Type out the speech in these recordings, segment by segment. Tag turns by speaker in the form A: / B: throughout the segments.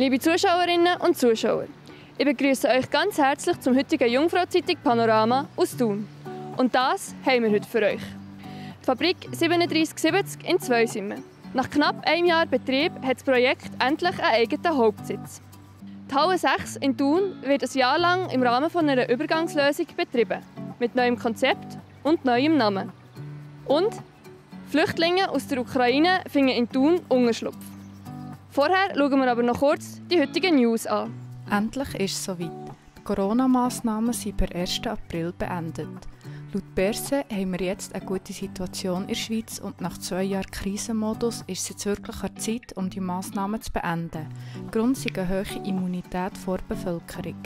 A: Liebe Zuschauerinnen und Zuschauer, ich begrüße euch ganz herzlich zum heutigen Jungfrau-Zeitung Panorama aus Thun. Und das haben wir heute für euch. Die Fabrik 3770 in Zweisimmen. Nach knapp einem Jahr Betrieb hat das Projekt endlich einen eigenen Hauptsitz. Die Halle 6 in Thun wird ein Jahr lang im Rahmen einer Übergangslösung betrieben, mit neuem Konzept und neuem Namen. Und Flüchtlinge aus der Ukraine finden in Thun Unterschlupf. Vorher schauen wir aber noch kurz die heutigen News an.
B: Endlich ist es soweit. Die Corona-Massnahmen sind per 1. April beendet. Laut Berse haben wir jetzt eine gute Situation in der Schweiz und nach 2 Jahren Krisenmodus ist es jetzt wirklich an der Zeit, um die Massnahmen zu beenden. Grund ist eine hohe Immunität vor der Bevölkerung.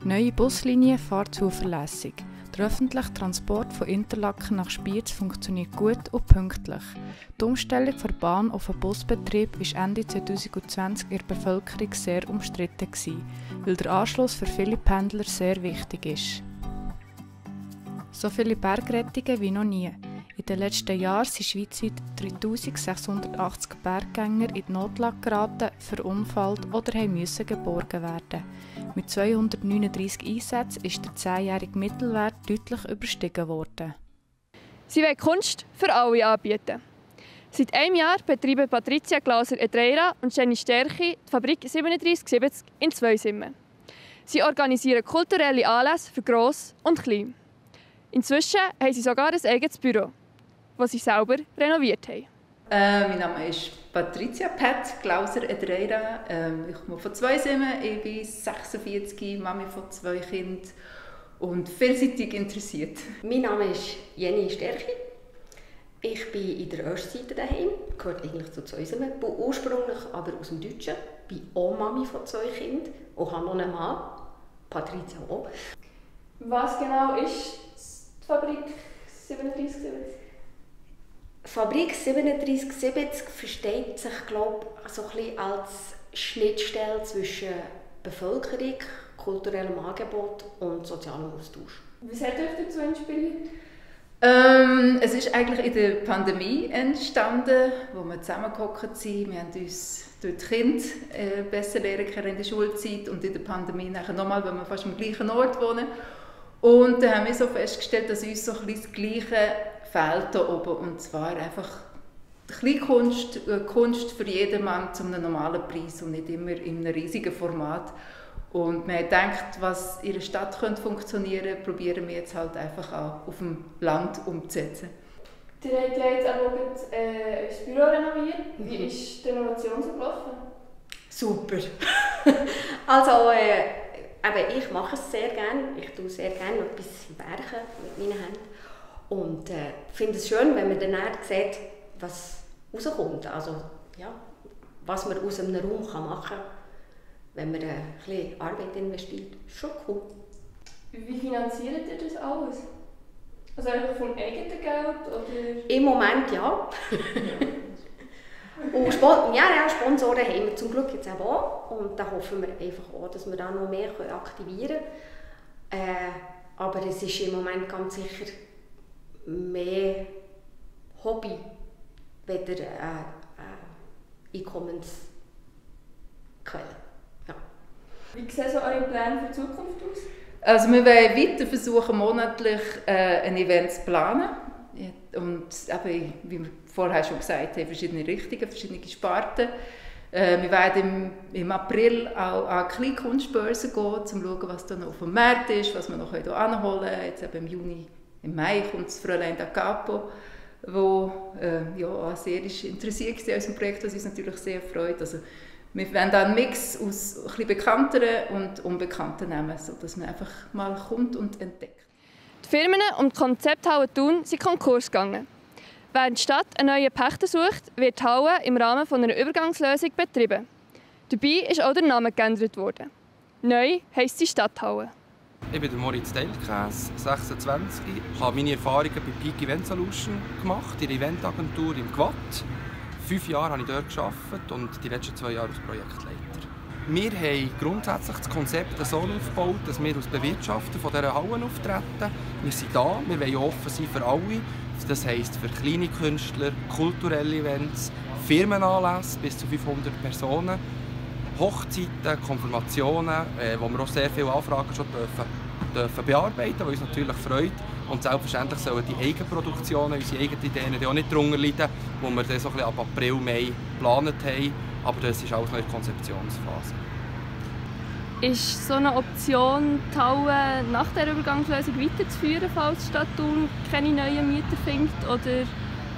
B: Neue Buslinien fahren zuverlässig. Der öffentliche Transport von Interlaken nach Spiez funktioniert gut und pünktlich. Die Umstellung von der Bahn auf den Busbetrieb war Ende 2020 in der Bevölkerung sehr umstritten, weil der Anschluss für viele Pendler sehr wichtig ist. So viele Bergrettungen wie noch nie. In den letzten Jahren sind schweizweit 3680 Berggänger in die Notlage geraten, verunfallt oder mussten geborgen werden. Mit 239 Einsätzen ist der 10-jährige Mittelwert deutlich überstiegen worden.
A: Sie wollen Kunst für alle anbieten. Seit einem Jahr betreiben Patricia Glauser-Edreira und Jenny Sterchi die Fabrik 3770 in Zweisimmen. Sie organisieren kulturelle Anlässe für Gross und Klein. Inzwischen haben sie sogar ein eigenes Büro, das sie selber renoviert haben.
C: Mein Name ist Patricia Glauser-Edreira. Ich komme von Zweisimmen, ich bin 46, Mami von 2 Kindern und vielseitig interessiert.
D: Mein Name ist Jenny Sterchi. Ich bin in der Ostseite daheim, gehört eigentlich zu Zweisimmen, ursprünglich aber aus dem Deutschen. Ich bin auch Mami von 2 Kindern und habe noch einen Mann, Patricia auch.
A: Was genau ist die Fabrik 3770?
D: Fabrik 3770 versteht sich, glaube ich, so ein bisschen als Schnittstelle zwischen Bevölkerung, kulturellem Angebot und sozialem Austausch.
A: Was hat euch dazu inspiriert?
C: Es ist eigentlich in der Pandemie entstanden, wo wir zusammengehockt sind. Wir haben uns durch die Kinder besser lernen können in der Schulzeit und in der Pandemie nachher nochmal, weil wir fast am gleichen Ort wohnen. Und dann haben wir so festgestellt, dass uns so ein bisschen das Gleiche fehlt hier oben. Und zwar einfach Kleinkunst, Kunst für jedermann zu einem normalen Preis und nicht immer in einem riesigen Format. Und wir haben gedacht, was in der Stadt funktionieren könnte, probieren wir jetzt halt einfach auch auf dem Land umzusetzen.
A: Ihr habt ja jetzt auch das Büro renoviert. Wie ist die Renovation so gelaufen?
D: Super! Also, ich mache es sehr gerne. Ich tue sehr gerne etwas werken mit meinen Händen. Und finde es schön, wenn man dann sieht, was rauskommt. Also, ja, was man aus einem Raum machen kann, wenn man ein bisschen Arbeit investiert. Schon cool.
A: Wie finanziert ihr das alles? Also einfach vom eigenen Geld? Oder?
D: Im Moment ja. Und Sponsoren haben wir zum Glück jetzt auch. Und da hoffen wir einfach auch, dass wir da noch mehr aktivieren können. Aber es ist im Moment ganz sicher mehr Hobby, weder Einkommensquelle. Ja.
A: Wie sehen so eure Pläne für die Zukunft aus?
C: Also wir wollen weiter versuchen, monatlich ein Event zu planen. Und eben, wie wir vorher schon gesagt haben, verschiedene Richtungen, verschiedene Sparten. Wir werden im April auch an Kleinkunstbörsen gehen, um zu schauen, was da noch auf dem Markt ist, was wir noch hier anholen können. Jetzt eben im Mai kommt das Fräulein da Capo, wo auch sehr interessiert war an unserem Projekt, was uns natürlich sehr freut. Also, wir wollen da einen Mix aus ein bisschen bekannteren und unbekannten nehmen, sodass man einfach mal kommt und entdeckt.
A: Die Firmen und die Konzepthalle Thun sind Konkurs gegangen. Während die Stadt einen neuen Pächter sucht, wird die Halle im Rahmen einer Übergangslösung betrieben. Dabei ist auch der Name geändert worden. Neu heisst sie Stadthalle.
E: Ich bin Moritz Delkäs, 26. Ich habe meine Erfahrungen bei Peak Event Solution gemacht, in der Eventagentur im Gwatt. 5 Jahre habe ich dort gearbeitet und die letzten 2 Jahre als Projektleiter. Wir haben grundsätzlich das Konzept so aufgebaut, dass wir als Bewirtschafter von dieser Hallen auftreten. Wir sind da, wir wollen offen sein für alle. Das heisst für kleine Künstler, kulturelle Events, Firmenanlässe bis zu 500 Personen. Hochzeiten, Konfirmationen, wo wir auch sehr viele Anfragen schon dürfen bearbeiten, was uns natürlich freut. Und selbstverständlich sollen die Eigenproduktionen, unsere eigenen Ideen auch nicht darunter leiden, wo wir dann so ein bisschen ab April, Mai geplant haben. Aber das ist alles noch in der Konzeptionsphase.
A: Ist so eine Option, die Halle nach der Übergangslösung weiterzuführen, falls die Stadt Thun keine neuen Mieter findet? Oder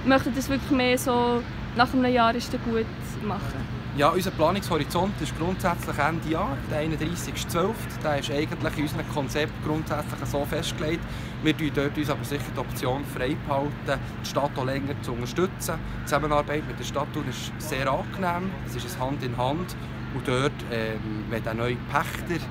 A: möchtet ihr das wirklich mehr so nach einem Jahr ist gut machen?
E: Ja, unser Planungshorizont ist grundsätzlich Ende Jahr, der 31.12. Der ist eigentlich in unserem Konzept grundsätzlich so festgelegt. Wir tun dort uns aber sicher die Option frei behalten, die Stadt auch länger zu unterstützen. Die Zusammenarbeit mit der Stadt Thun ist sehr angenehm, es ist ein Hand in Hand. Und dort, wenn der neue Pächter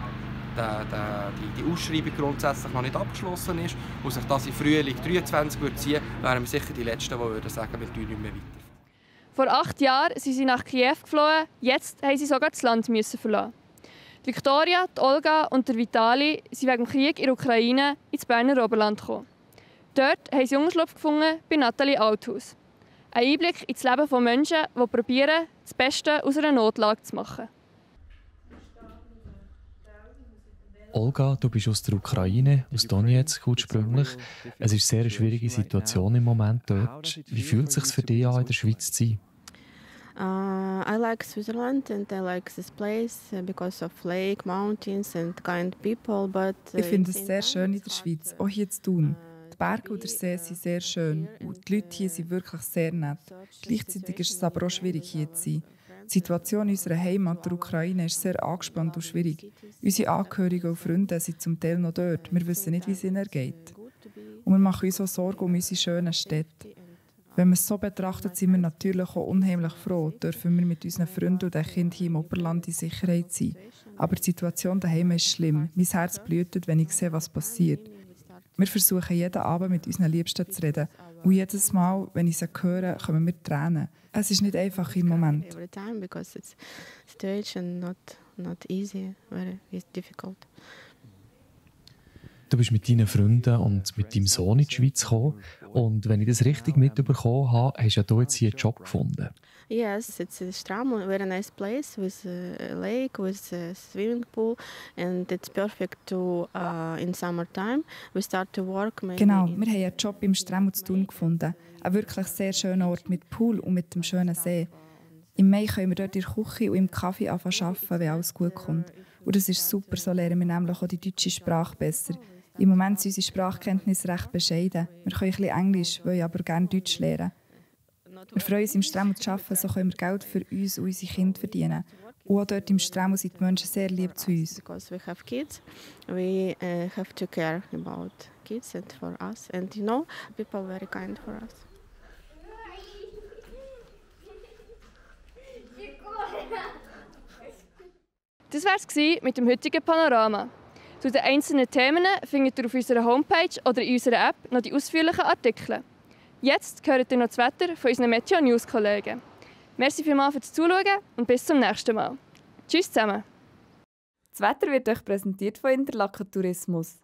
E: die Ausschreibung grundsätzlich noch nicht abgeschlossen ist und sich das im Frühling 2023 ziehen würde, wären wir sicher die Letzten, die würden sagen, wir tun nicht mehr weiter.
A: Vor 8 Jahren sind sie nach Kiew geflohen, jetzt mussten sie sogar das Land verlassen. Die Viktoria, die Olga und der Vitali sind wegen dem Krieg in der Ukraine ins Berner Oberland gekommen. Dort haben sie Unterschlupf gefunden bei Nathalie Althaus. Ein Einblick ins Leben von Menschen, die probieren, das Beste aus einer Notlage zu machen.
F: Olga, du bist aus der Ukraine, aus Donetsk ursprünglich. Es ist eine sehr schwierige Situation im Moment dort. Wie fühlt es sich für dich an, in der Schweiz zu sein?
G: I like Switzerland and I like this place because of lake, mountains and kind people. But
H: ich finde es sehr schön in der Schweiz, auch hier zu Thun. Die Berge und der See sind sehr schön und die Leute hier sind wirklich sehr nett. Gleichzeitig ist es aber auch schwierig, hier zu sein. Die Situation in unserer Heimat, der Ukraine, ist sehr angespannt und schwierig. Unsere Angehörigen und Freunde sind zum Teil noch dort. Wir wissen nicht, wie es ihnen geht. Und wir machen uns auch Sorgen um unsere schönen Städte. Wenn man es so betrachtet, sind wir natürlich auch unheimlich froh, dürfen wir mit unseren Freunden und den Kindern hier im Oberland in Sicherheit sein. Aber die Situation daheim ist schlimm. Mein Herz blutet, wenn ich sehe, was passiert. Wir versuchen jeden Abend mit unseren Liebsten zu reden. Und jedes Mal, wenn ich sie höre, kommen mir Tränen. Es ist nicht einfach im Moment.
F: Du bist mit deinen Freunden und mit deinem Sohn in die Schweiz gekommen. Und wenn ich das richtig mitbekommen habe, hast du jetzt hier einen Job gefunden.
G: Yes, it's Stramo, a very nice place with a lake, with a swimming pool, and it's perfect to in summertime. We start to work.
H: Genau, wir haben einen Job im Stramo zu Thun gefunden. Ein wirklich sehr schöner Ort mit Pool und mit dem schönen See. Im Mai können wir dort in der Küche und im Kaffee arbeiten, wenn alles gut kommt. Und das ist super, so lernen wir nämlich auch die deutsche Sprache besser. Im Moment sind unsere Sprachkenntnisse recht bescheiden. Wir können ein bisschen Englisch, wollen aber gerne Deutsch lernen. Wir freuen uns, im Stramo zu arbeiten, so können wir Geld für uns und unsere Kinder verdienen. Und auch dort im Stramo sind die Menschen sehr lieb zu uns.
G: Because we have kids, we have to care about kids and for us. And you know, people are very kind for us.
A: Das war es mit dem heutigen Panorama. Zu den einzelnen Themen findet ihr auf unserer Homepage oder in unserer App noch die ausführlichen Artikel. Jetzt hört ihr noch das Wetter von unseren Meteo News Kollegen. Merci vielmals fürs Zuschauen und bis zum nächsten Mal. Tschüss zusammen.
I: Das Wetter wird euch präsentiert von Interlaken Tourismus.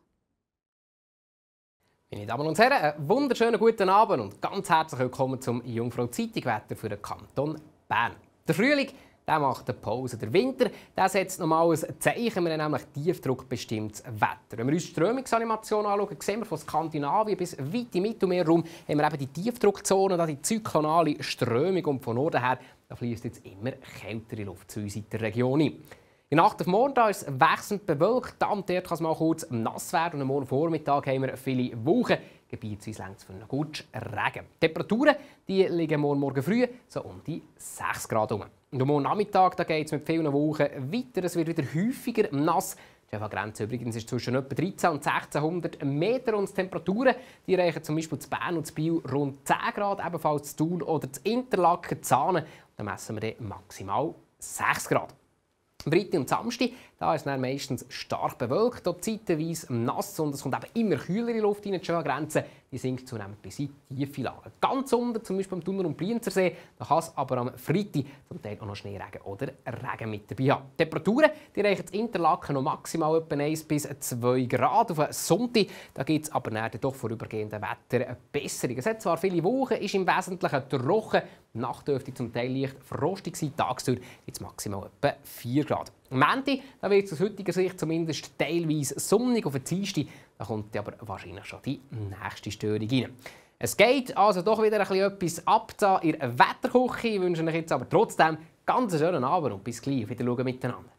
J: Meine Damen und Herren, einen wunderschönen guten Abend und ganz herzlich willkommen zum Jungfrau Zeitung Wetter für den Kanton Bern. Der Frühling der macht eine Pause. Der Winter der setzt nochmal ein Zeichen. Wir haben nämlich tiefdruckbestimmtes Wetter. Wenn wir uns die Strömungsanimation anschauen, sehen wir von Skandinavien bis weit im Mittelmeerraum haben wir eben die Tiefdruckzone, die zyklonale Strömung. Und von Norden her fließt jetzt immer kältere Luft zu uns in der Region ein. In der Nacht auf morgen ist es wechselnd bewölkt. Dann kann es mal kurz nass werden. Und am Morgen Vormittag haben wir viele Wolken. Gebietsweise reicht es für einen guten Regen. Die Temperaturen die liegen morgen früh so um die 6 Grad herum. Und am Morgen Nachmittag geht es mit vielen Wolken weiter. Es wird wieder häufiger nass. Die Grenze übrigens ist zwischen etwa 13 und 1600 Meter. Und die Temperaturen die reichen zum Beispiel zu Bern und zu Biel rund 10 Grad, ebenfalls zu Thun oder zu Interlaken, Zahnen. Da messen wir dann maximal 6 Grad. Am Freitag und Samstag Da ist es dann meistens stark bewölkt, dort zeitweise nass und es kommt eben immer kühlere Luft rein. Die Schöngrenze die sinkt zunehmend bis in tiefe Lagen. Ganz unten, zum Beispiel am Thuner- und Brienzersee, da kann es aber am Freitag zum Teil auch noch Schneeregen oder Regen mit dabei haben. Die Temperaturen die reichen in Interlaken noch maximal etwa 1 bis 2 Grad. Auf den Sonntag gibt es aber dann doch vorübergehend Wetter eine Besserung. Es hat zwar viele Wochen, ist im Wesentlichen trocken. Nacht dürfte zum Teil leicht frostig sein, tagsüber gibt es maximal etwa 4 Grad. Am Montag wird es aus heutiger Sicht zumindest teilweise sonnig. Auf den Dienstag da kommt aber wahrscheinlich schon die nächste Störung rein. Es geht also doch wieder etwas ab in der Wetterküche. Ich wünsche euch jetzt aber trotzdem ganz schönen Abend und bis gleich. Wieder schauen miteinander.